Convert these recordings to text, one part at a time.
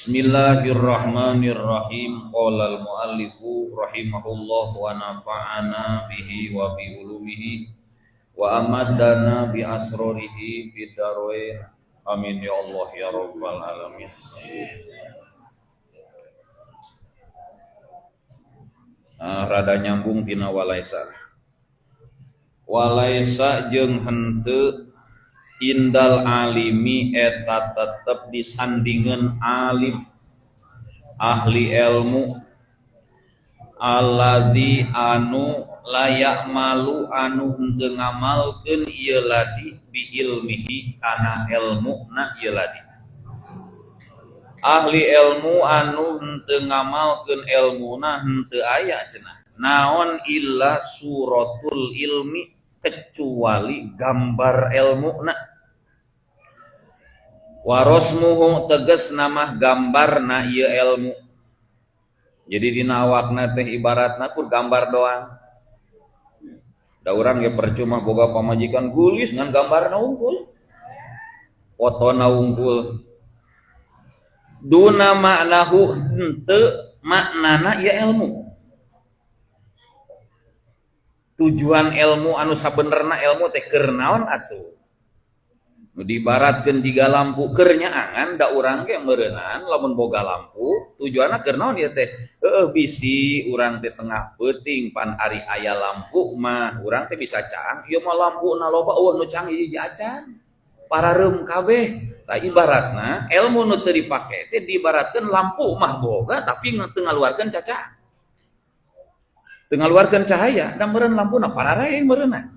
Bismillahirrahmanirrahim. Qala al-muallifu rahimahullah wa nafa'ana bihi wa bi ulumihi wa amaddana bi asrorihi fid dharain. Amin ya Allah ya rabbal alamin. Rada nyambung tina walaisa. Walaisa jeung henteu indal alimi eta tetep disandingan alim ahli ilmu alladzi anu layak malu anu henteu ngamalkeun ieu ladi bi ilmihi kana ilmuna ieu ladi. Ahli ilmu anu henteu ngamalkeun ilmuna henteu aya cenah naon illa suratul ilmi kecuali gambar ilmuna. Warosmuhu tegas nama gambarna ieu ilmu. Jadi dina awakna teh ibaratna kur gambar doang. Da urang ge percuma boga pamajikan geulis ngan gambarna unggul. Fotona unggul. Duna maknahu henteu maknana ieu ilmu. Tujuan ilmu anu sabenerna ilmu teh keur naon atuh? Nu diibaratkeun jiga lampu keur nyaangan da urang ge meureunaan lamun boga lampu tujuanna keur naon ieu teh? Heueuh bisi urang teh tengah peuting pan ari aya lampu mah urang teh bisa caang ieu mah lampuna loba eueuh nu caang hiji acan. Parareum kabeh. Tah ibaratna ilmu nu teu dipake teh diibaratkeun lampu mah boga tapi teu ngaluarkeun cacaan. Teu ngaluarkeun cahaya da meureun lampuna pararae meureunna.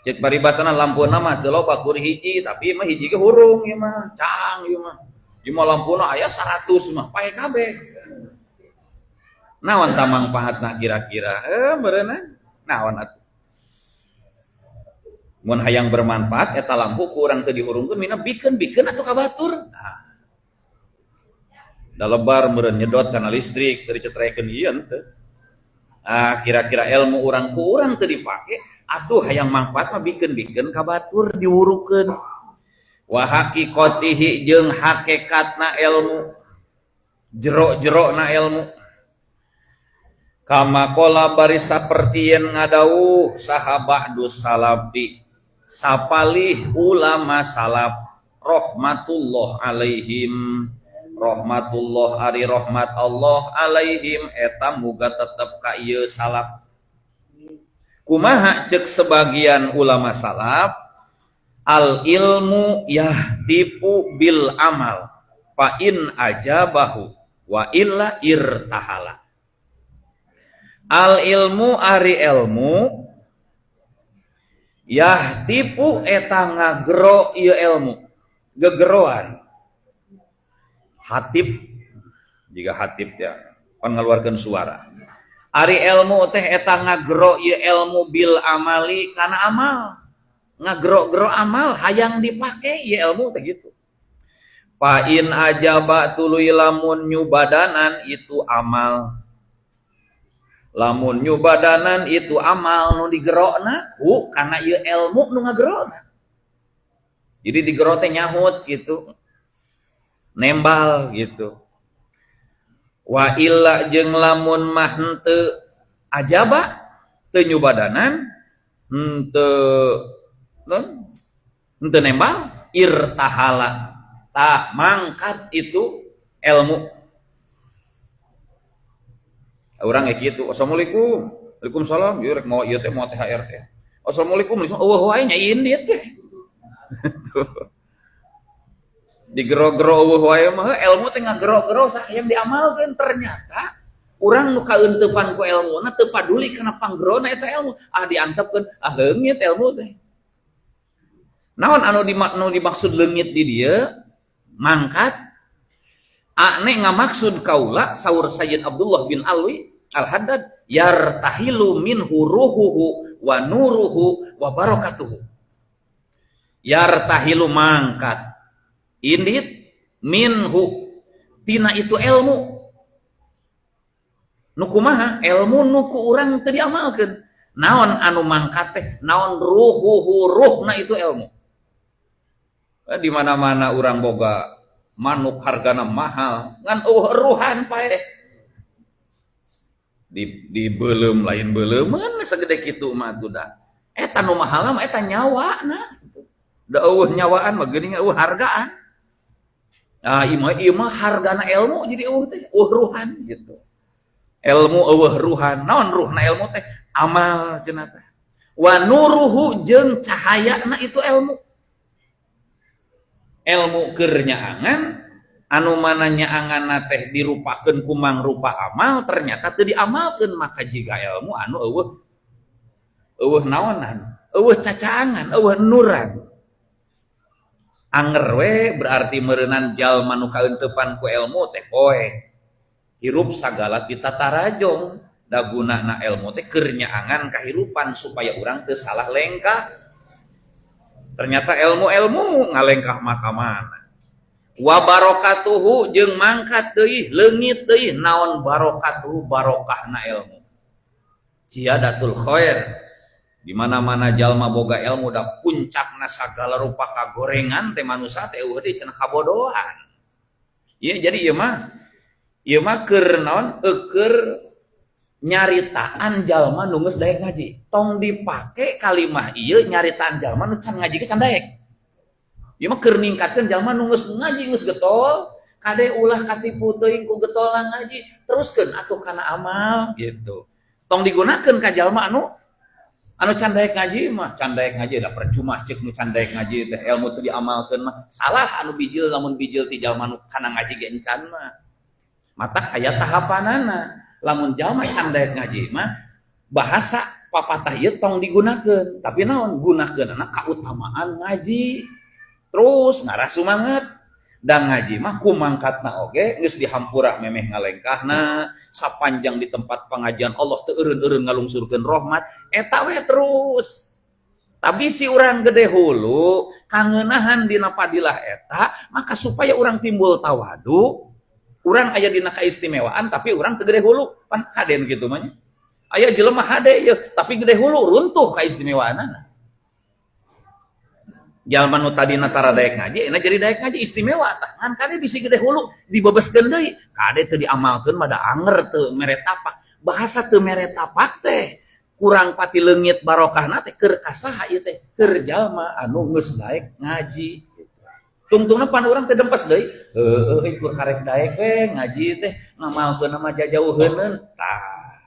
Cek paribasana lampuna mah teu loba kur hiji tapi mah hiji ge hurung ieu mah caang ieu mah. Ieu mah lampuna aya 100 mah pae kabeh. Naon tah mangpaatna kira-kira? Meureunna naon atuh? Mun hayang bermanfaat eta lampu ku urang teu dihurungkeun mina bikeun-bikeun atuh ka batur. Nah. Da lebar meureun nyedot kana listrik teu dicetrekeun ieu henteu. Ah kira-kira ilmu urang ku urang teu dipake atuh hayang manfaat mah bikeun-bikeun ka batur diwurukeun. Wa haqiqatihi jeung hakikatna ilmu jero-jerona ilmu. Kama qala bari saperti yen ngadawuh saha ba'dus salafi sapalih ulama salaf rahmatullah alaihim. Rahmatullah ari rahmat Allah alaihim eta muga tetep ka ieu salaf. Kumaha ceuk sebagian ulama salaf al ilmu yahtifu bil amal fa in ajabahu wa illa irtahala. Al ilmu ari ilmu yahtifu eta ngagero ieu ilmu gegeroan. Hatib jika hatib ya pan ngaluarkeun suara. Ari ilmu teh eta ngagero ieu ilmu bil amali kana amal. Ngagero-gero amal hayang dipake ieu ilmu teh gitu. Fa in ajaba tuluy lamun nyubadanan itu amal. Lamun nyubadanan itu amal nu digerokna ku kana ieu ilmu nu ngagerokna. Jadi digero teh nyahut gitu. Nembal gitu. Wa illa jeung lamun mah henteu ajaba teu nyubadanan henteu henteu nembal irtahala tah mangkat itu ilmu. Urang ge kitu assalamualaikum waalaikumsalam ieu rek mawa ieu teh mawa THR teh assalamualaikum eueuh wae nya indit teh. Digero-gero eueuh wae mah ilmu teh ngagero-gero hayang diamalkeun ternyata urang nu kaeuntepan ku ilmuna teu paduli kana panggerona eta ilmu ah diantepkeun ah leungit ilmu teh. Naon anu dimaksud leungit di dieu mangkat ane ngamaksud kaula saur Sayyid Abdullah bin Alwi Al-Haddad yartahilu minhu ruhuhu wa nuruhu wa barakatuhu. Yartahilu mangkat indit minhu tina itu ilmu nu kumaha ilmu nu ku urang teu diamalkeun naon anu mangkat teh naon ruhuhu ruhna itu ilmu. Di mana-mana urang boga Manuk hargana mahal ngan eueuh eruhan paeh. Di beuleum lain beuleumeun sagede kitu mah atuh da. Eta nu mahalna mah eta nyawana. Da eueuh nyawaan mah geuning eueuh hargaan. Nah, ieu mah hargana ilmu jadi eueuh teh, eueuh ruhan gitu. Ilmu eueuh ruhan, naon ruhna ilmu teh? Amal cenah teh. Wa nuruhu jeung cahayana itu ilmu. Ilmu keur nyaangan anu mana nyaanganna teh dirupakeun ku mangrupa amal ternyata teu diamalkeun maka jiga ilmu anu eueuh eueuh naonan, eueuh cacaangan, eueuh nuran. Anger we berarti meureunan jalma nu kaeuntepan ku ilmu teh poe. Hirup sagala titatarajong da gunana ilmu teh keur nyaangan kahirupan supaya urang teu salah lengkah. Ternyata ilmu-ilmu ngalengkah mah ka mana. Wa barokatuhu jeung mangkat deui leungit deui naon barokatuhu barokahna ilmu. Ziyadatul khair. Di mana-mana jalma boga ilmu da puncakna sagala rupa kagorengan teh manusia teh eueuh deui cenah kabodohan. Ieu jadi ieu mah keur naon eueur nyaritaan jalma nu geus daek ngaji. Tong dipake kalimah ieu nyaritaan jalma nu can ngaji ge can daek. Ieu mah keur ningkatkeun jalma nu geus ngaji geus getol, kade ulah katipu teuing ku getolna ngaji, teruskeun atuh kana amal gitu. Tong digunakeun ka jalma anu can daek ngaji mah, can daek ngaji da percuma ceuk nu can daek ngaji teh ilmu teu diamalkeun mah. Salah anu bijil lamun bijil ti jalma nu kana ngaji ge encan mah. Matak aya tahapanana. Lamun jalma can daek ngaji mah bahasa papatah ieu tong digunakeun, tapi naon gunakeunana kautamaan ngaji. Terus ngarah sumanget dan ngaji mah kumangkatna oge geus dihampura memeh ngalengkahna sapanjang di tempat pengajian Allah teu eureun-eureun ngalungsurkeun rahmat eta we terus. Tapi si urang gede hulu kangeunahan dina padilah eta maka supaya urang timbul tawadu, urang aya dina kaistimewaan tapi urang teu gede hulu pan haden kitu mah nya. Aya jelema hade ieu tapi gede hulu runtuh kaistimewaanana. Jalma nu tadina tara daek ngaji enak jadi daek ngaji istimewa tah ngan kade bisi gede hulu dibebeskeun deui kade teu diamalkeun mah da anger teu mere tapak bahasa teu mere tapak teh kurang pati leungit barokahna teh keur ka saha ieu teh keur jalma anu geus daek ngaji tungtungna pan urang teh dempes deui heueuh keur karek daek we ngaji teh ngamalkeun mah jajauheuneun tah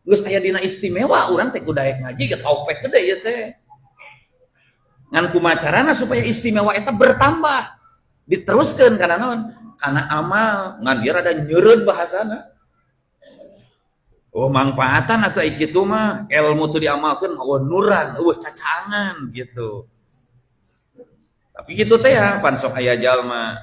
geus aya dina istimewa urang teh ku daek ngaji ge taupek gede ieu teh. Ngan kumacarana supaya istimewa eta bertambah diteruskeun kana naon kana amal ngan dia rada nyeureud bahasana. Oh mangfaatan atuh ai kitu mah ilmu teu diamalkeun mah nuran eueuh cacangan gitu. Tapi kitu teh ya pan sok aya jalma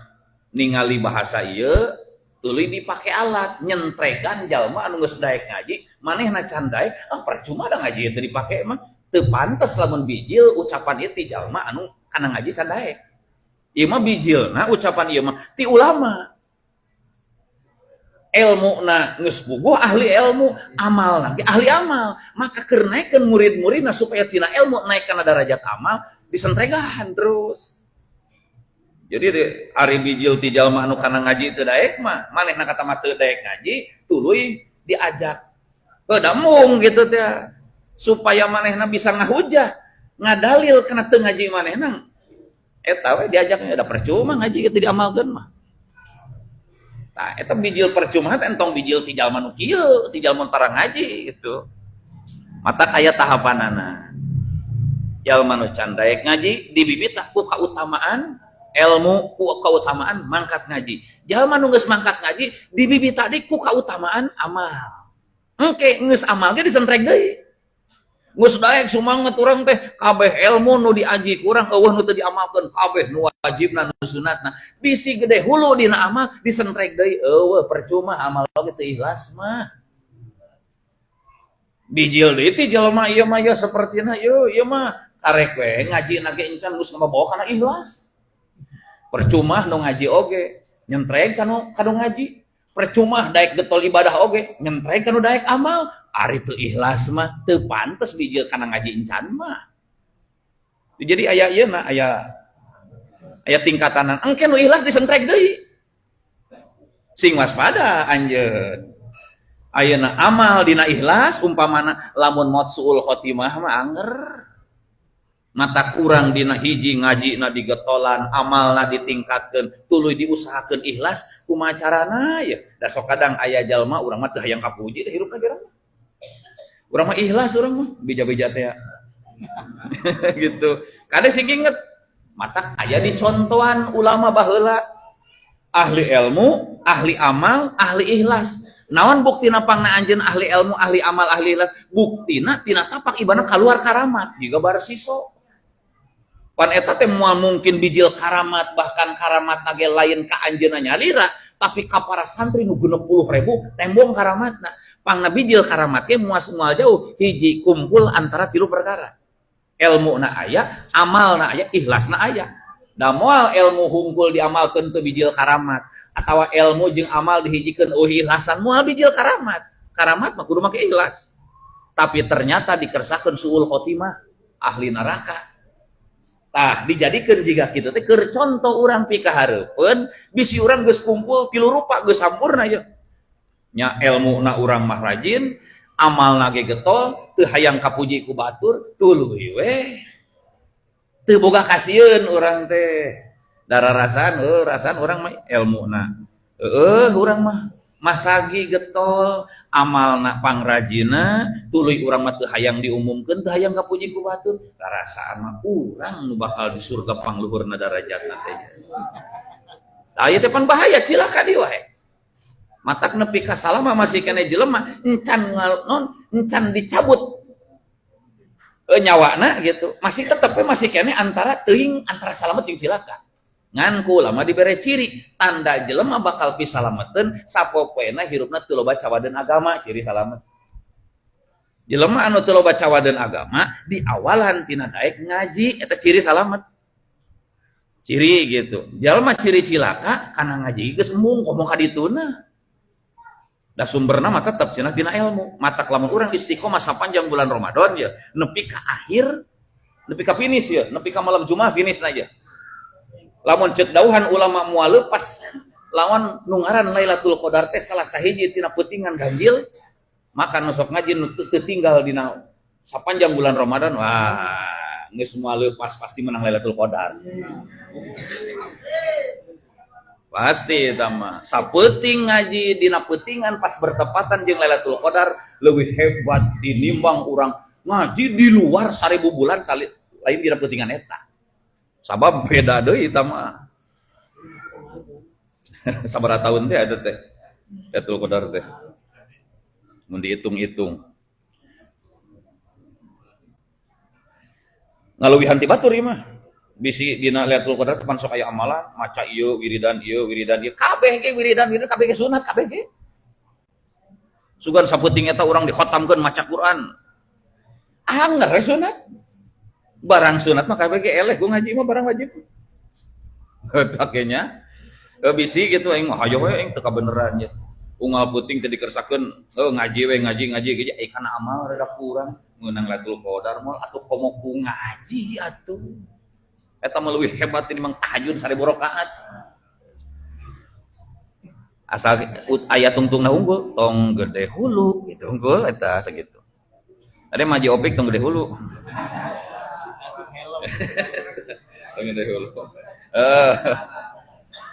ningali bahasa ieu tuluy dipake alat nyentregan jalma anu geus daek ngaji manehna can daek ah percuma da ngaji teu dipake mah. Teu pantes lamun bijil ucapan ieu ti jalma anu kana ngaji can daek. Ieu mah bijilna ucapan ieu mah ti ulama. Elmuna geus puguh ahli ilmu, amalna ge ahli amal. Maka keur naekkeun murid-muridna supaya tina ilmu naik kana darajat amal disentregahan terus. Jadi ari bijil ti jalma anu kana ngaji teu daek mah manehna kata mah teu daek ngaji tuluy diajak. Heuh da mung kitu teh. Supaya manehna bisa ngahujah, ngadalil kana teu ngaji manehna. Eta we diajaknya da percuma ngaji kitu diamalkeun mah. Tah eta bijil percuma teh entong bijil ti jalma nu kieu, ti jalma tara ngaji gitu. Mata aya tahapanana. Jalma nu can daek ngaji dibibitah ku kautamaan ilmu, ku kautamaan mangkat ngaji. Jalma nu geus mangkat ngaji dibibitah deui ku kautamaan amal. Engke geus amal ge disentrek deui. Geus daek sumanget urang teh kabeh ilmu nu diaji kurang eueuh nu teu diamalkeun kabeh nu wajibna nu sunatna bisi gede hulu dina amal disentrek deui eueuh percuma amal oge teu ikhlas mah. Bijil deui ti jelema ieu mah ieu sapertina ieu ieu mah karek we ngaji na ge encan geus ngabawa kana ikhlas. Percuma nu ngaji oge nyentrek kanu ngaji. Percuma daek getol ibadah oge nyentrek kanu daek amal. Ari teu ikhlas mah teu pantes bijil kana ngaji encan mah. Jadi aya ieu na aya tingkatanan. Engke nu ikhlas disentrek deui. Sing waspada anjeun. Ayeuna amal dina ikhlas umpamana lamun maot suul khotimah mah anger. Mata kurang dina hiji ngajina digetolan, amalna ditingkatkeun, tuluy diusahakeun ikhlas, kumaha carana ya? Da sok kadang aya jalma urang mah teu hayang kapuji da hirupna ge. Urang mah ikhlas urang mah bija-bija teh. Gitu. Kade sing inget matak aya dicontohan ulama baheula ahli ilmu, ahli amal, ahli ikhlas. Naon buktina pangna anjeun ahli ilmu, ahli amal, ahli ikhlas? Buktina tina tapak ibana kaluar karamat jiga Barsiso. Pan eta teh moal mungkin bijil karamat, bahkan karamat ge lain ka anjeunna nyalira, tapi ka para santri nu 60.000 tembong karamatna. Pangna bijil karamat ge moal jauh hiji kumpul antara tilu perkara. Ilmu na aya, amalna aya, ikhlasna aya. Da moal ilmu hungkul diamalkeun teu bijil karamat, atawa ilmu jeung amal dihijikeun eueuh ikhlasan moal bijil karamat. Karamat mah kudu make ikhlas. Tapi ternyata dikersakeun suul khotimah ahli neraka. Tah dijadikeun jiga kitu teh keur contoh urang pikahareupeun bisi urang geus kumpul tilu rupa geus sampurna ye. Nya elmuna urang mah rajin, amalna ge getol, teu hayang kapuji ku batur, tuluy we. Teu boga kasieun urang teh. Dararasaan heuh rasaan urang mah elmuna. Heueuh urang mah masagi getol, amalna pangrajina, tuluy urang mah teu hayang diumumkeun, teu hayang kapuji ku batur. Rarasaan mah urang nu bakal di surga pangluhurna darajatna teh. Tah ieu teh pan bahaya cilaka dieu wae. Matak nepi ka salama masih keneh jelema encan non encan dicabut nyawana gitu. Masih tetep we masih keneh antara teuing antara salamet jeung cilaka. Ngan ku ulama dibere ciri tanda jelema bakal pisalameteun sapopoena hirupna teu loba cawadeun agama, ciri salamet. Jelema anu teu loba cawadeun agama di awalan tina daek ngaji eta ciri salamet. Ciri gitu. Jelema ciri cilaka kana ngaji geus embung komo ka dituna. Da sumberna mah tetep cenah tina ilmu. Matak lamun urang istiqomah sapanjang bulan Ramadan ya nepi ka akhir, nepi ka finish ya, nepi ka malam Jumat finish aja. Lamun ceuk dauhan ulama moal lepas lawan nu ngaran Lailatul Qadar teh salah sahiji tina peutingan ganjil, maka nu sok ngaji nu teu tinggal dina sapanjang bulan Ramadan, wah geus moal lepas pasti menang Lailatul Qadar. Pasti eta mah. Sapeuting ngaji dina peutingan pas bertepatan jeung Lailatul Qadar leuwih hebat tinimbang urang ngaji di luar 1000 bulan lain dina peutingan eta. Sabab beda deui eta mah. Sabaraha tahun teh eta teh Lailatul Qadar teh. Mun dihitung-hitung. Ngaluwihan ti batur ieu mah. Bisi dina Lailatul Qadar pan sok aya amalan, maca ieu wiridan ieu wiridan ieu kabeh ge wiridan wiridan kabeh ge sunat kabeh ge. Sugan sapeuting eta urang dikhotamkeun maca Quran. Anger we sunat. Barang sunat mah kabeh ge eleh ku ngaji mah barang wajib. Pakenya bisi gitu aing mah hayo we aing teu kabeneran nya. Unggal peuting teh dikersakeun ngaji we ngaji ngaji ge ai kana amal rada kurang meunang Lailatul Qadar moal atuh komo ku ngaji atuh. Eta mah leuwih hebat tinimbang tahajud 1000 rakaat. Asal aya tungtungna unggul, tong gede hulu gitu unggul eta sakitu. Ada mah Haji Opik tong gede hulu. Tong gede hulu.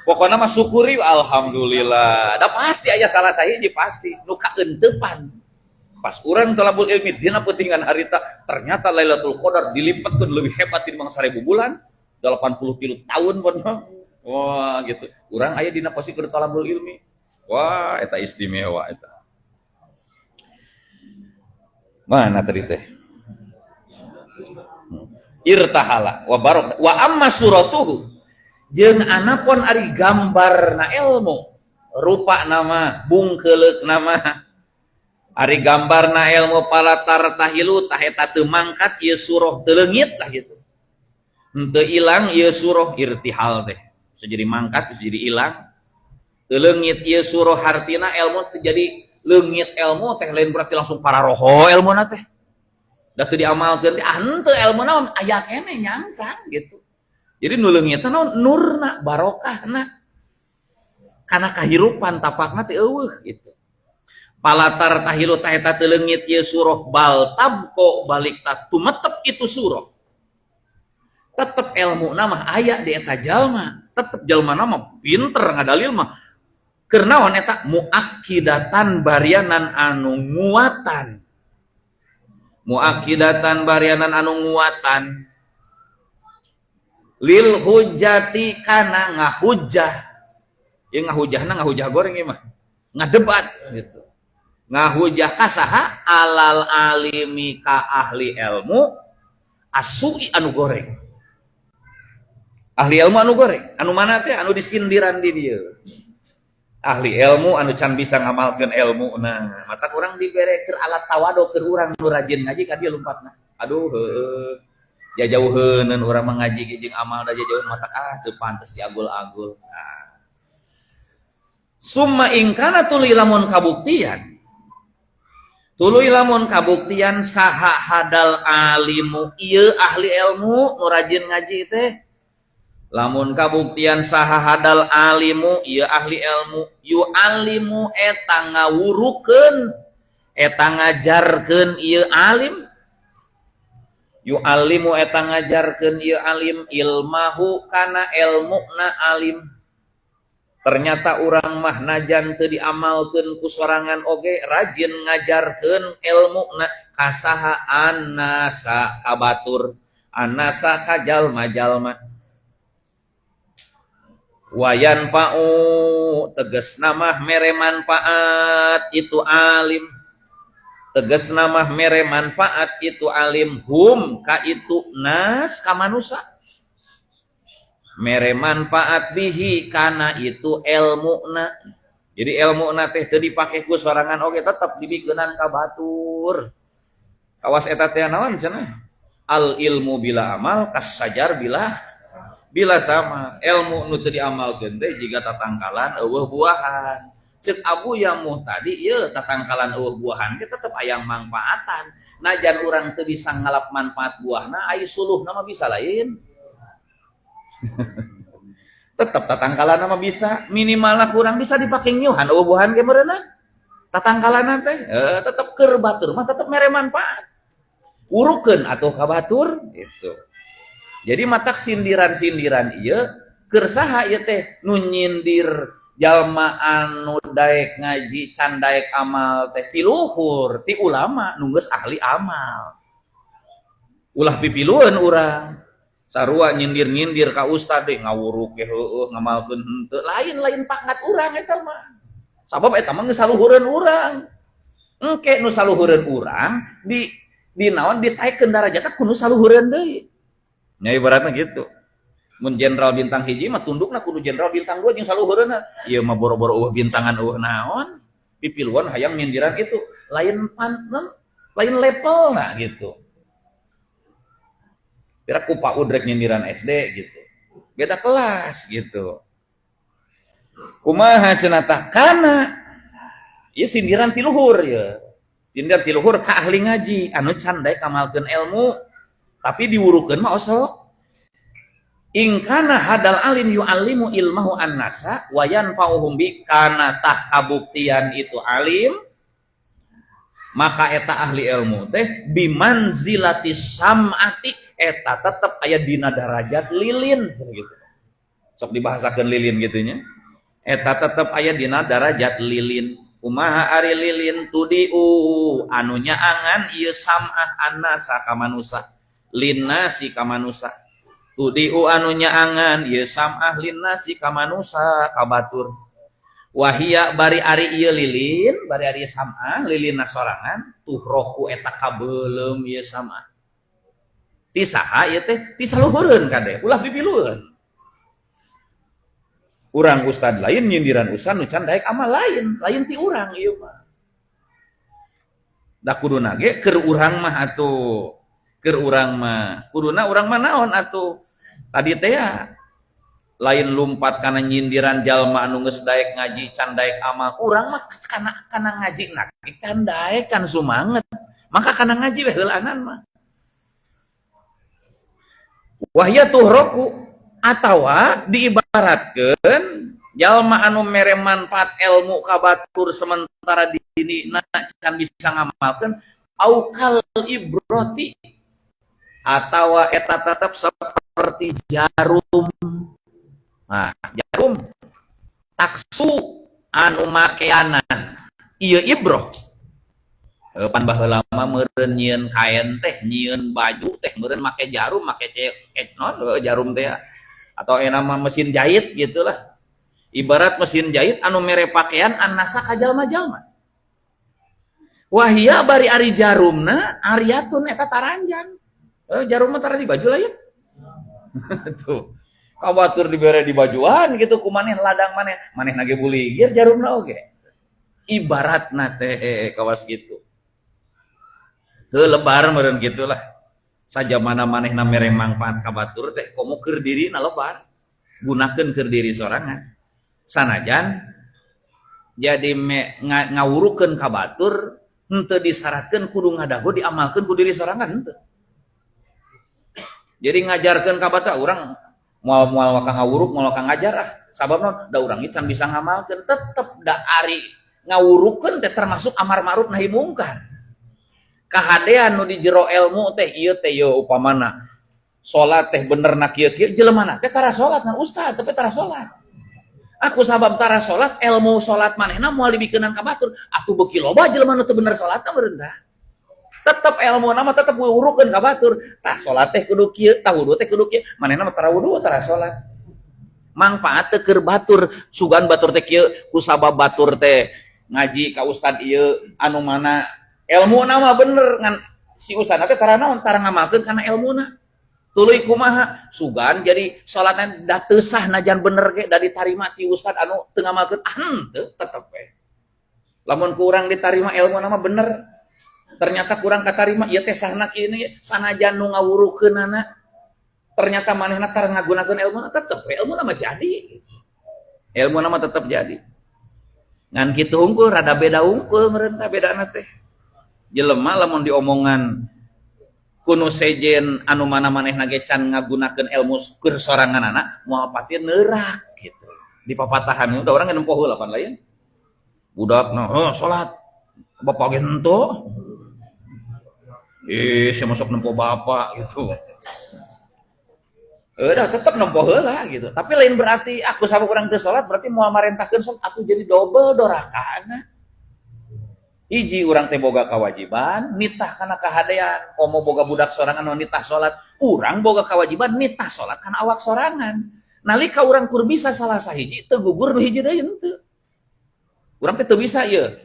Pokokna mah syukuri alhamdulillah. Da pasti aya salah sahiji pasti nu kaeuntepan. Pas urang talabul ilmi dina peutingan harita ternyata Lailatul Qadar dilipatkeun leuwih hebat tinimbang 1000 bulan, 80 tahun pun. Wah gitu. Urang aya dina posisi keur talabul ilmi. Wah eta istimewa eta. Mana tadi teh? Irtahala wa barok wa amma suratuhu jeung anapun ari gambarna ilmu rupa nama bungkeuleuk nama ari gambarna ilmu pala tartahilu tah eta teu mangkat ieu surah teu leungit lah gitu. Henteu ilang ieu surah irtihal teh. Bisa jadi mangkat bisa jadi ilang. Teu leungit ieu surah hartina ilmu teu jadi leungit ilmu teh lain berarti langsung pararoho ilmuna teh. Da teu diamalkeun teh ah henteu ilmuna aya keneh nyangsang gitu. Jadi nu leungitna naon nurna barokahna. Kana kahirupan tapakna teh euweuh gitu. Fala tartahilu tah eta teu leungit ieu surah bal tabqa balik ta tumetep itu surah. Tetep ilmu mah aya di eta jalma, tetep jalma mah pinter ngadalil mah. Keur naon eta muakkidatan barianan anu nguatan. Muakkidatan barianan anu nguatan. Lil hujjati kana ngahujjah. Ieu ngahujahna ngahujah goreng ieu mah. Ngadebat gitu. Ngahujah ka saha alal alimi ka ahli ilmu asui anu goreng. Ahli ilmu anu goreng, anu mana teh anu disindiran di dieu. Ahli ilmu anu can bisa ngamalkeun ilmu. Nah, mata urang dibere keur alat tawadu keur urang nu rajin ngaji ka dieu lumpatna. Aduh heueuh. Jajauheuneun urang mah ngaji jeung amal da jajauheun matak ah teu pantes diagul-agul. Nah. Summa in kana tuluy lamun kabuktian. Tuluy lamun kabuktian saha hadal alimu ieu ahli ilmu nu rajin ngaji teh. Lamun kabuktian saha hadal alimu ieu ahli ilmu yu'allimu eta ngawurukeun eta ngajarkeun ieu alim yu'allimu eta ngajarkeun ieu alim ilmahu kana ilmuna alim. Ternyata urang mah najan teu diamalkeun ku sorangan oge rajin ngajarkeun ilmuna kasaha annasa kabatur annasa ka jalma-jalma wayan pa'u tegasna mah mere manfaat itu alim tegasna mah mere manfaat itu alim hum ka itu nas ka manusa mere manfaat bihi kana itu ilmuna. Jadi ilmuna teh teu dipake ku sorangan oge tetep dibikeunan ka batur. Kawas eta teh naon cenah? Al ilmu bila amal kas sajar bila bila sama. Ilmu nu teu diamalkeun teh jiga tatangkalan eueuh buahan. Ceuk Abu Yamuh tadi ieu tatangkalan eueuh buahan ge tetep aya mangfaatan. Najan urang teu bisa ngalap manfaat buahna ai suluhna mah bisa lain. Tetep tatangkalan mah bisa, minimal kurang bisa dipake nyuhan eueuh buahan ge meureunna. Tatangkalan teh tetep keur batur mah tetep mere manfaat. Urukeun atuh ka batur gitu. Jadi matak sindiran-sindiran ieu keur saha ieu teh nu nyindir jalma anu daek ngaji can daek amal teh ti luhur, ti ulama nu geus ahli amal. Ulah pipilueun urang. Sarua nyindir-nyindir ka ustad deh ngawuruk ge heueuh ngamalkeun henteu lain-lain pangkat urang eta mah. Sabab eta mah geus saluhureun urang. Engke nu saluhureun urang di naon ditaekkeun darajatna ku nu saluhureun deui. Nya ibaratna gitu. Mun jenderal bintang hiji mah tundukna kudu jenderal bintang 2 jeung saluhureunna. Ieu mah boro-boro eueuh bintangan eueuh naon. Pipiluan hayang nyindiran itu lain pan, lain levelna gitu. Kira ku PAUD rek nyindiran SD gitu. Beda kelas gitu. Kumaha cenah tah kana ieu sindiran ti luhur ieu. Sindiran ti luhur ka ahli ngaji anu can daek ngamalkeun ilmu tapi diwurukeun mah osok. In kana hadal alim yu'allimu ilmahu annasa wa yanfa'uhum bi kana tah kabuktian itu alim maka eta ahli ilmu teh bimanzilati sam'ati eta tetep aya dina darajat lilin gitu. Sok dibahasakeun lilin gitu nya. Eta tetep aya dina darajat lilin. Kumaha ari lilin tudiu anu nyaangan ieu sam'ah annasa ka manusa. Linnasi ka manusa. Tudiu anu nyaangan ieu sam'ah linnasi ka manusa ka batur. Wahia bari ari ieu lilin, bari ari sam'ah lilinna sorangan tuhroku eta kabeuleum ieu sam'ah. Ti saha ieu teh? Ti saluhureun kade, ulah pipilueun. Urang ustad lain nyindiran ustad nu can daek amal lain, lain ti urang ieu mah. Da kuduna ge keur urang mah atuh. Keur urang mah, kuduna urang mah naon atuh? Tadi teh ya lain lumpat kana nyindiran jalma anu geus daek ngaji can daek amal. Urang mah kana ngaji na can daek can sumanget. Maka kana ngaji we heulaanan mah. Wahya tuhroku atawa diibaratkeun Jalma anu mere manfaat ilmu ka batur sementara dirina can bisa ngamalkeun, au kal ibroti, atawa eta tetap seperti jarum. Nah, jarum taksu anu makeanan ieu ibroh. Pan baheula mah meureun nyieun kain teh, nyieun baju teh meureun make jarum, make cek non jarum teh atau mah mesin jahit gitulah. Ibarat mesin jahit anu mere pakaian annasa ka jalma-jalma. Wahia bari ari jarumna ariatun eta taranjang. Jarum mah tara di baju lah ya. Tuh. Ka batur dibere di bajuan gitu ku maneh ladang maneh, maneh nage buligir jarumna oge. Ibaratna teh kawas gitu. Heuh lebar meureun gitulah. Sajamana manehna mere mangfaat ka batur teh komo keur dirina lebar. Gunakeun keur diri sorangan. Sanajan jadi ngawurukeun ka batur henteu disyaratkeun kudu ngadago diamalkeun ku diri sorangan henteu. Jadi ngajarkeun ka batur urang moal-moal waka ngawuruk, moal waka ngajar ah. Sabab naon? Da urang ieu can bisa ngamalkeun, tetep da ari ngawurukeun teh termasuk amar ma'ruf nahi mungkar. Kahadean nu di jero ilmu teh ieu teh ieu upamana salat teh bener na kieu-kieu, jelemana teh tara salat ngan ustad tapi tara salat. Aku sabab tara salat, ilmu salat manehna moal dibikeunan ka batur, atuh beuki loba jelema nu teu bener salatna meureun tah. Tetep ilmu nama tetep wurukeun ka batur. Tah salat teh kudu kieu, tah wudu teh kudu kieu, manehna mah tara wudu, tara salat. Mangfaat teh keur batur, sugan batur teh kieu, kusabab batur teh ngaji ka ustad ieu anu mana ilmu nama bener ngan si ustad teh tara naon, tara ngamalkeun kana ilmuna. Tuluy kumaha sugan jadi salatna da teu sah najan bener ge da ditarima ti ustad anu teu ngamalkeun, ah henteu tetep we. Lamun kurang ditarima ilmu nama bener, ternyata kurang katarima ieu teh sahna kieu sanajan nu ngawurukeunana ternyata manehna tara ngagunakeun ilmu, tetep we ilmu nama jadi. Ilmu nama tetep jadi. Ngan kitu hungkul rada beda hungkul meureun tah bedana teh. Jelema lamun diomongan kuno sejen anu mana manehna ge can ngagunakeun ilmu keur soranganana moal pati neurak gitu. Di papatahan udah orang nempo heula pan lain. Budak nah, heuh salat. Bapak ge henteu. Ih, saya masuk nempo bapak gitu. Udah tetep nempo heula gitu. Tapi lain berarti aku sama kurang teu salat berarti moal marentahkeun salat atuh jadi double dorakana. Hiji urang teh boga kewajiban nitah kana kahadean, komo boga budak sorangan nu nitah salat, urang boga kewajiban nitah salat kana awak sorangan. Nalika urang kur bisa salah sahiji teu gugur nu hiji deui henteu. Urang teh teu bisa ieu.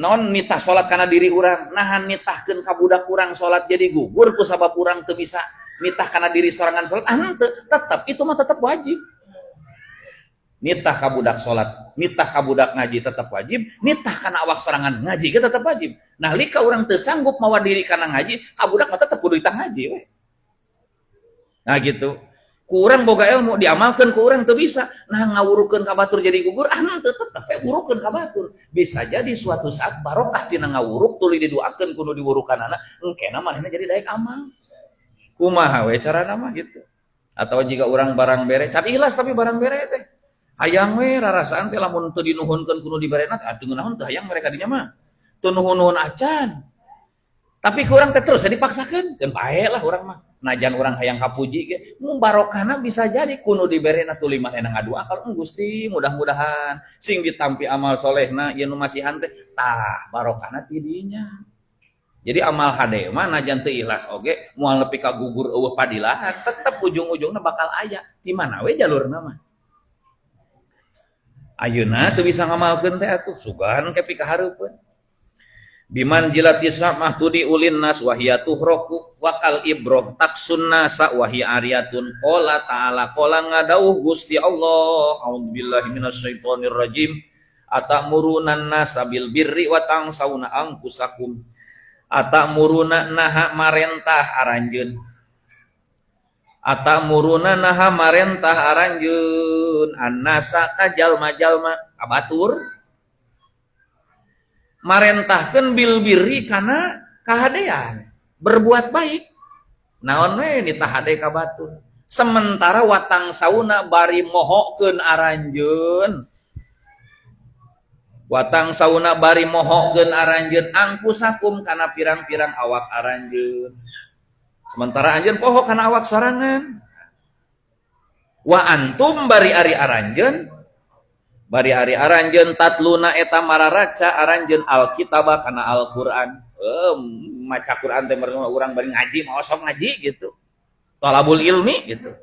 Non nitah salat kana diri urang, nahan nitahkeun ka budak urang salat jadi gugur ku sabab urang teu bisa nitah kana diri sorangan salat, ah henteu, tetep itu mah tetep wajib. Nitah ka budak salat, nitah ka budak ngaji tetap wajib, nitah kana awak sorangan ngaji ge tetep wajib. Nah, lika urang teu sanggup mawa diri kana ngaji, ka budak mah tetep kudu ditah ngaji we. Nah gitu. Ku urang boga ilmu diamalkeun ku urang teu bisa, nah ngawurukeun ka batur jadi gugur, ah henteu tetep we wurukeun ka batur. Bisa jadi suatu saat barokah tina ngawuruk tuluy diduakeun ku nu diwurukanana, engkena manehna jadi daek amal. Kumaha we carana mah gitu. Atau jika urang barang bere, can ikhlas tapi barang bere teh. Hayang we rarasaan teh lamun teu dinuhunkeun ku nu diberena teh atuh ngeunaheun teu hayang mereka dinya mah. Teu nuhun-nuhun acan. Tapi ku urang teh terus dipaksakeun, keun bae lah urang mah. Najan urang hayang kapuji ge, mun barokahna bisa jadi ku nu diberena tuluy manehna ngadua kalau Gusti mudah-mudahan sing ditampi amal solehna ieu nu masihan teh tah barokahna ti dinya. Jadi amal hade mah najan teu ikhlas oge moal nepi ka gugur eueuh padilahan, tetep ujung-ujungna bakal aya. Di mana we jalurna mah. Ayeuna teu bisa ngamalkeun teh atuh sugan ke pikahareupeun. Biman jilati samah tudi ulin nas wahia tuhroku wakal ibroh taksun nasa wahia ariyatun. Qala ta'ala qala ngadauh Gusti Allah. A'udzubillahi minasyaitonir rajim. Atamuruna nasa bil birri wa tansawna anfusakum. Atamuruna naha marentah aranjeun. Atamuruna naha marentah aranjeun annasa ka jalma-jalma kabatur marentahkeun bil birri kana kahadean berbuat baik naon we nitah hade ka batur Sementara watang sauna bari mohokeun aranjeun. Watang sauna bari mohokeun aranjeun angkusakum kana pirang-pirang awak aranjeun. Sementara anjeun poho kana awak sorangan. Wa antum bari ari aranjeun, bari ari aranjeun tatluna eta mararaca aranjeun Alkitab kana Al-Qur'an. Maca Quran teh urang bari ngaji, mau sok ngaji gitu. Talabul ilmi gitu.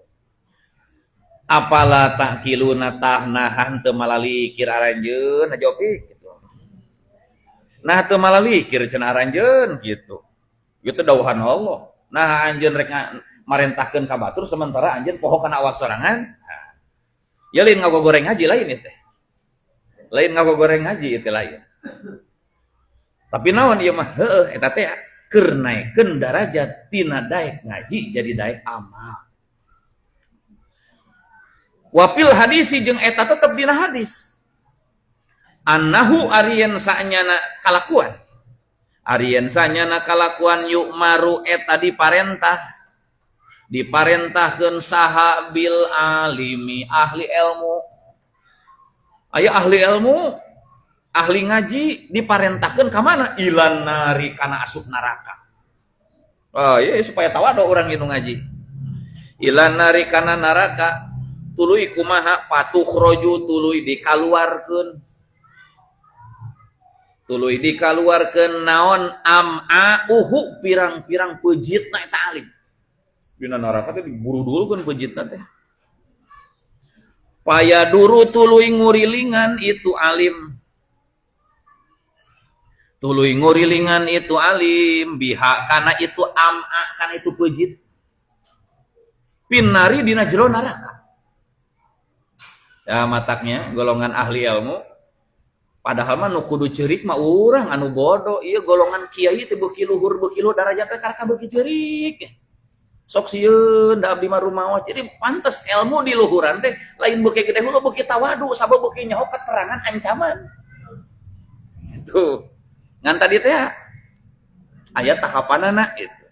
Apala ta'qiluna tahnahan teu malalikir aranjeun ajopi gitu. Nah teu malalikir cenah aranjeun gitu. Gitu dawuhan Allah. Nah anjeun rek marentahkeun ka batur sementara anjeun poho kana awak sorangan. Nah, ya lain ngagogoreng ngaji lain ieu teh. Lain ngagogoreng ngaji ieu teh lain. Tapi naon ieu mah heueuh eta teh keur naekkeun darajat tina daek ngaji jadi daek amal. Wapil hadisi jeung eta tetep dina hadis. Annahu arien sanyana kalakuan. Arien sanyana kalakuan yukmaru eta diparentah. Diparentahkeun saha bil alimi ahli ilmu. Aya ahli ilmu, ahli ngaji diparentahkeun ka mana? Ilan nari kana asup neraka. Oh iya supaya tawadu urang nu ngaji. Ilan nari kana neraka tuluy kumaha patukhroju tuluy dikaluarkeun. Tuluy dikaluarkeun naon am'auhu pirang-pirang peujitna eta alim. Dina neraka teh diburudulkeun peujitna teh. Payaduru tuluy ngurilingan itu alim. Tuluy ngurilingan itu alim biha kana itu am'a kana itu peujit. Pinari dina jero neraka. Ya mataknya golongan ahli ilmu padahal mah nu kudu ceurik mah urang anu bodoh. Ieu golongan kiai teh beuki luhur darajatna karaka beuki ceurik. Sok sieun da abdi mah rumaos. Jadi pantes ilmu di luhuran teh lain beuki gede hulu beuki tawadu sabab beuki nyaho keterangan ancaman. Itu. Ngan tadi teh aya tahapanana itu.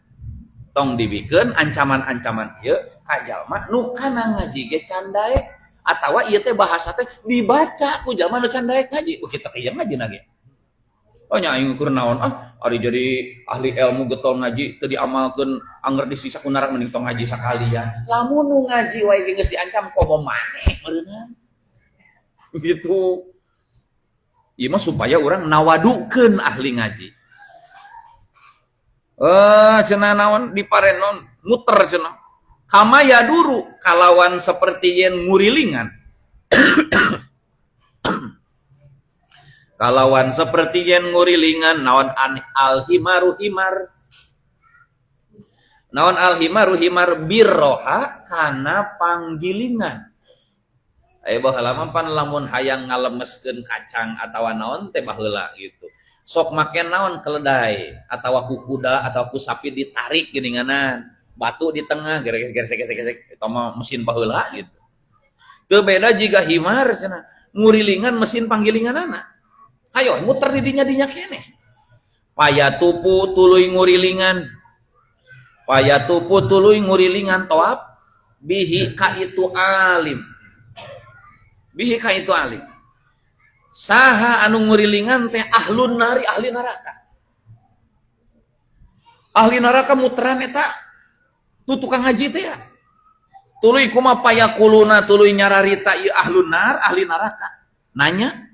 Tong dibikeun ancaman-ancaman ieu ka jalma nu kana ngaji ge can daek atawa ieu teh bahasa teh dibaca ku jalma nu can daek ngaji. Kita ieu ngaji ge. Oh nya aing keur naon ah ari jadi ahli ilmu getol ngaji teu diamalkeun anger disisa ku neraka mending tong ngaji sakalian. Lamun nu ngaji wae geus diancam komo maneh meureunna. Gitu. Ieu mah supaya urang nawadukeun ahli ngaji. Cenah naon diparenon muter cenah. Kama yaduru kalawan seperti yen ngurilingan. Kalawan seperti yen ngurilingan naon alhimaru himar. Naon alhimaru himar birroha kana panggilingan. Aya baheula mah pan lamun hayang ngalemeskeun kacang atawa naon teh baheula gitu. Sok make naon keledai atawa ku kuda atawa ku sapi ditarik geuninganan. Batu di tengah gesek-gesek eta mah mesin baheula gitu. Teu beda jiga himar cenah ngurilingan mesin panggilinganana. Ayo muter di dinya-dinya keneh. Payatupu tuluy ngurilingan. Payatupu tuluy ngurilingan toap bihi ka itu alim. Bihi ka itu alim. Saha anu ngurilingan teh ahlun nari ahli neraka. Ahli neraka muteran eta tu tukang ngaji teh ya. Tuluy kumaha payakuluna tuluy nyararita ieu ahlun nar ahli neraka. Nanya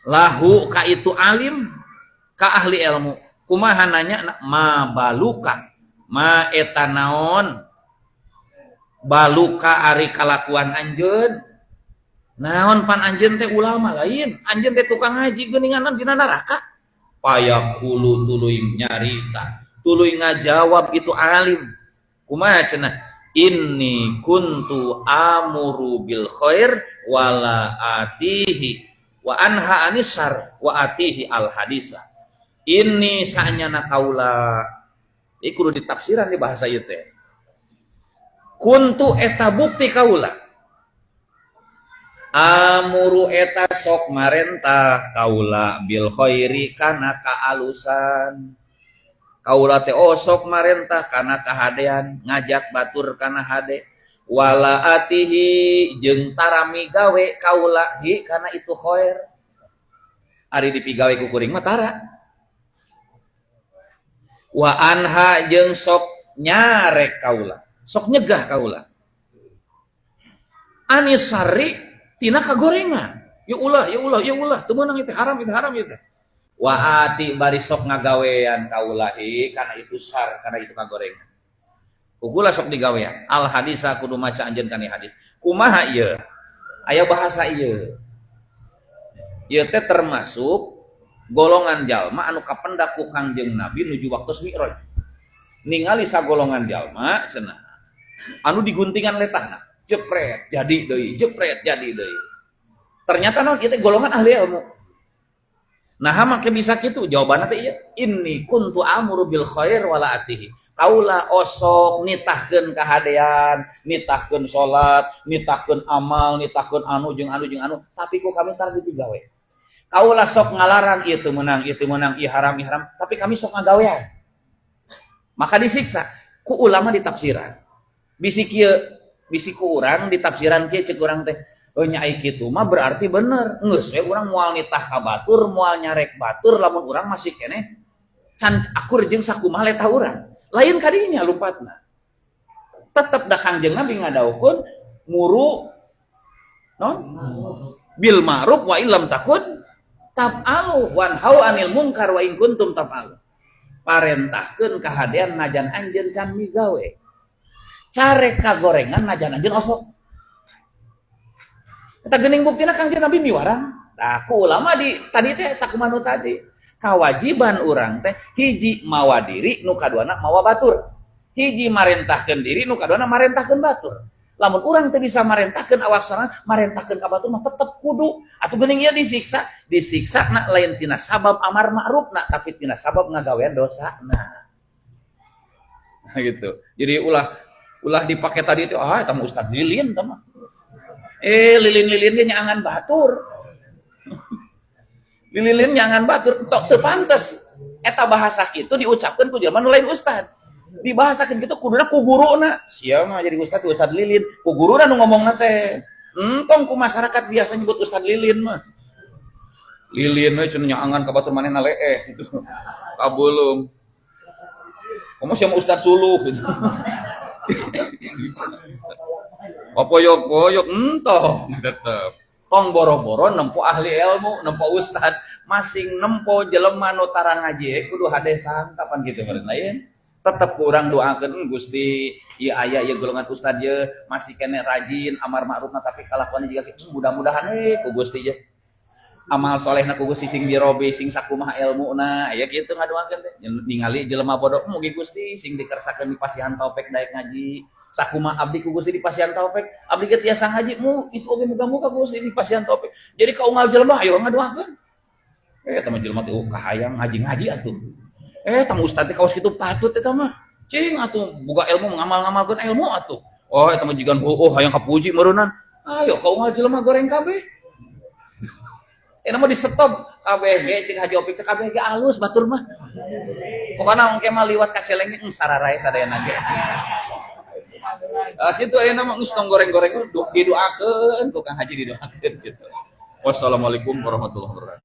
lahu ka itu alim ka ahli ilmu. Kumaha nanya ma baluka ma eta naon baluka ari kalakuan anjeun. Naon pan anjeun teh ulama lain, anjeun teh tukang ngaji geuninganan dina neraka. Payaqulu tuluy nyarita, tuluy ngajawab itu alim. Kumaha cenah? Inni kuntu amuru bil khair wala atihi wa anha anisar wa atihi al hadisa. Inni sanyana kaula. Ieu kudu ditafsiran di bahasa ieu teh. Kuntu eta bukti kaula. Amuru eta sok marentah kaula bil khairi kana kaalusan. Kaula teh osok marentah kana kahadean, ngajak batur kana hade. Wala atihi jeung tarami gawe kaula hi kana itu khair. Ari dipigawe ku kuring mah tara. Wa anha jeung sok nyarek kaula, sok nyegah kaula. Anis sari tina kagorengan. Ya ulah, ya ulah, ya ulah, teu meunang itu haram, itu haram itu. Wa ati bari sok ngagawean kaula hi kana itu sar, kana itu kagorengan. Kugula sok digawean. Al hadisa kudu maca anjeun kana hadis. Kumaha ieu? Aya bahasa ieu. Ieu teh termasuk golongan jalma anu kapendak ku Kangjeng Nabi nuju waktu Mi'raj. Ningali sagolongan jalma cenah anu diguntingan letahna, jepret jadi deui, jepret jadi deui. Ternyata naon ieu teh golongan ahli ilmu. Nah, make bisa kitu jawabanna teh ieu, inni kuntu amuru bil khair wala atihi. Kaula osok nitahkeun kahadean, nitahkeun salat, nitahkeun amal, nitahkeun anu jeung anu jeung anu, tapi ku kami tara dipigawe. Kaula sok ngalarang ieu teu meunang, ieu teu meunang, ieu haram, ieu haram, tapi kami sok ngagawean. Maka disiksa ku ulama ditafsiran. Bisi kieu, bisi ku urang ditafsiran kieu ceuk urang teh. Oh nya ai kitu mah berarti bener. Geus we urang moal nitah ka batur, moal nyarek batur lamun urang masih keneh can akur jeung sakumaha letah urang. Lain kadinya lumpatna. Tetep da Kangjeng Nabi ngadawuhkeun muru non bil ma'ruf wa illam takun taf'alu wanhau anil mungkar wa in kuntum taf'alu. Parentahkeun kahadean najan anjeun can migawe. Carek kagorengan najan anjeun osok. Eta geuning buktina Kangjeng Nabi miwarang. Tah ku ulama di tadi teh sakumaha nu tadi. Kawajiban urang teh hiji mawa diri nu kaduana mawa batur. Hiji marentahkeun diri nu kaduana marentahkeun batur. Lamun urang teu bisa marentahkeun awak sorangan, marentahkeun ka batur mah tetep kudu. Atuh geuning ieu disiksa, disiksa na lain tina sabab amar ma'rufna tapi tina sabab ngagawean dosana. Nah gitu. Jadi ulah dipake tadi itu, ah eta mah ustad lilin eta mah. Lilin-lilin ge nyaangan batur. Lilin nyaangan batur tok teu pantes. Eta bahasa kitu diucapkeun ku jelema nu lain ustad. Dibahasakeun kitu kuduna ku guruna. Sia mah jadi ustad, ustad lilin. Ku guruna nu ngomongna teh. Entong ku masyarakat biasa nyebut ustad lilin mah. Lilin we cenah nyaangan ka batur manehna leeh gitu. Kabulung. Komo sia mah ustad suluh gitu. Poyok-poyok entong tetep. Tong boro-boro nempo ahli ilmu, nempo ustad, masing nempo jelema nu tara ngaji kudu hade sangkapan kitu meureun lain. Tetep kurang doakeun Gusti, ieu aya ieu golongan ustad ye masih keneh rajin amar ma'rufna tapi kalakuanna jiga kitu, mudah-mudahan we ku Gusti ye. Amal solehna ku Gusti sing dirobi sing sakumaha elmuna, aya kitu ngadoakeun teh. Ningali jelema bodoh mugi Gusti sing dikersakeun dipasihan taufik daek ngaji. Sakumaha abdi ku Gusti dipasihan taufik, abdi ge tiasa ngaji mu itu oge muga-muga ku Gusti dipasihan taufik. Jadi kaunggal jelema ayo ngadoakeun. Eta mah jelema teh kahayang ngaji-ngaji atuh. Eta mah ustad teh kaos kitu patut eta mah. Cing atuh boga ilmu ngamal-ngamalkeun ilmu atuh. Oh eta mah jigan oh hayang kapuji meureunnan. Ayo kaunggal jelema goreng kabeh. Eta mah di stop kabeh ge cing Haji Opik teh kabeh ge alus batur mah. Pokona engke mah liwat ka seleng sararae sadayana ge. Ah kitu ayeuna mah geus tong goreng-goreng didoakeun ku Kang Haji didoakeun gitu. Wassalamualaikum warahmatullahi wabarakatuh.